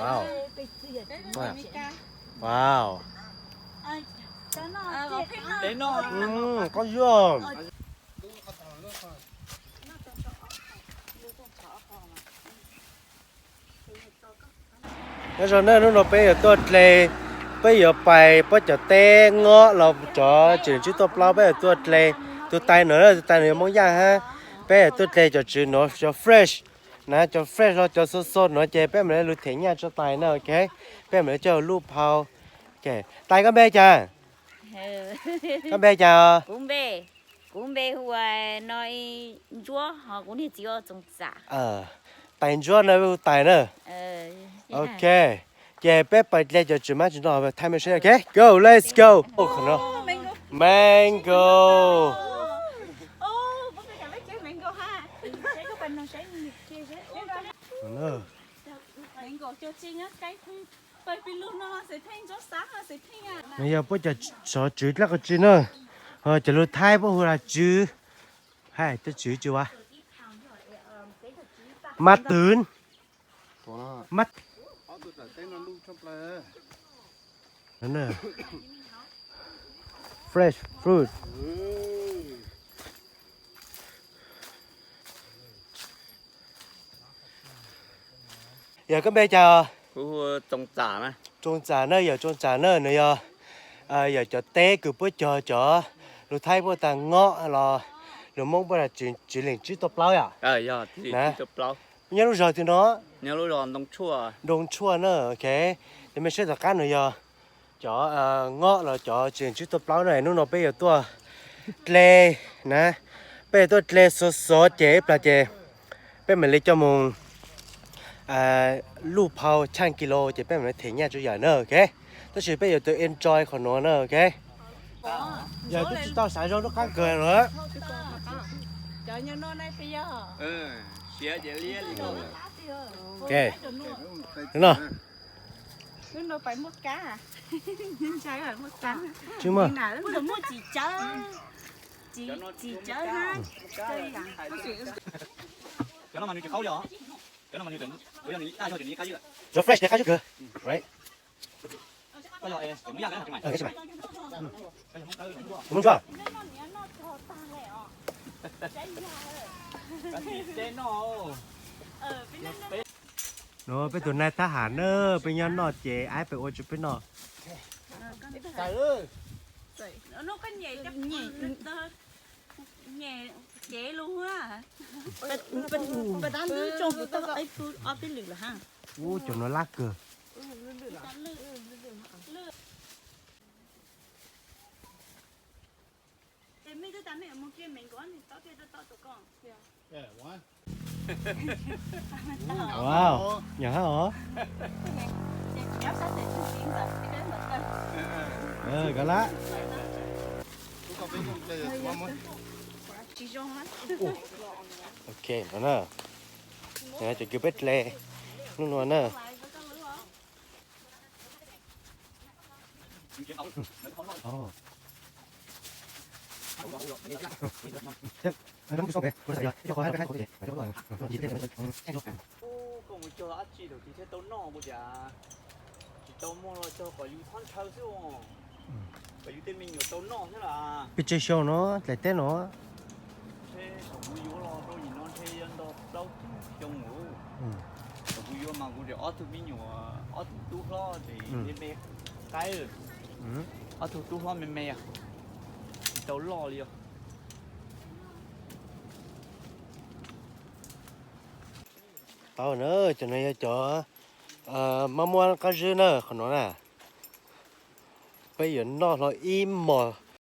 Wow. Wow. Qos yuaj. Nyob zoo na, hnub no peb yuav tuaj dle, peb yuav pais pab cov teb ngob los cov tseem tswb tuaj plaub, peb yuav tuaj dle. Tus tais no, tus tais no yog Hmoob Yaj hab. Peb yuav tuaj dle cov tswv no, cov fresh na, cov fresh los cov xo xo no ces peb mam li lug them nyaj rua tais na, ok. Peb mam li coj lub phau. Tais, koj npe cas? Koj npe cas? Kuv npe hu ua no, Ntsuab, ho kuv niag txiv ua Txoov Txam. Tais Ntsuab no, hu Tais na. Ok, ces peb pais dle cov tswv mab tswv nroj, thaij mej saib, ok, go, let's go. Mango. Nws yog puab cov tsov tswv dlaab qhov tsi na, cov lug Thaib puab hu ua tswv, hais tej tswv tsi ua, mab twv, mab, fresh fruit. Yog koj npe cas? Txoov Txam na, yog Txoov Txam na, nws yog, yog cov teb kws puab cog cov lug Thaib puab tas ngob los lug Moob puab tas tswv leej tswb tuaj plaub yom. Nyob lub zog twg no? Ntoo Tshuaj na, ok. Ces mej saib tom qab no yog cov ngob los cov tswv leej tswb tuaj plaub na. Hnub no peb yuav tuaj dle na, peb yuav tuaj dle xov xov ces ib plag ces peb mam li coj moog luj phau tshaaj kis lus ces peb mam li them nyaj tsua yawm na, ok. Tab sis peb yuav tau enjoy qhov nuav na, ok. Yog tub tsi tau xav zoo lub qaab kawg lawm. Ok, no. Tsis muaj. Cov fresh ne qab zib kawg. Right. Kuv muab ntsuab. No peb tus nais thab ham na, peb nyob noj ces aib peb ua tsi peb noj. Ub, cov nuav lab kawg. Wow, nyob hab os. Kov lab. Ok, no na. Cov kws peb dle hnub no na. Koj mus cog dab tsi thaum twg thiaj tau noj, kuv cas tsis tau muaj los cog kom yus txhob ntshaw xwb os. Kom yus tej me nyuam tau noj xwb las. Pes tsawg xyoo no dlaim teb no? Ntshe thaum kuv yuav los rau nim no ntshe yuav nto plaub tsib xyoo lawm. Thaum kuv yuav mas kuv tseem ob tug me nyuam, ob tug tub hlob ces me me qaib, ob tug tub hlob me me, tsis tau loj li os. Tau na, cov no yog cov mab muab qab zib na, qhov no na. Peb yuav noj hlo ib mos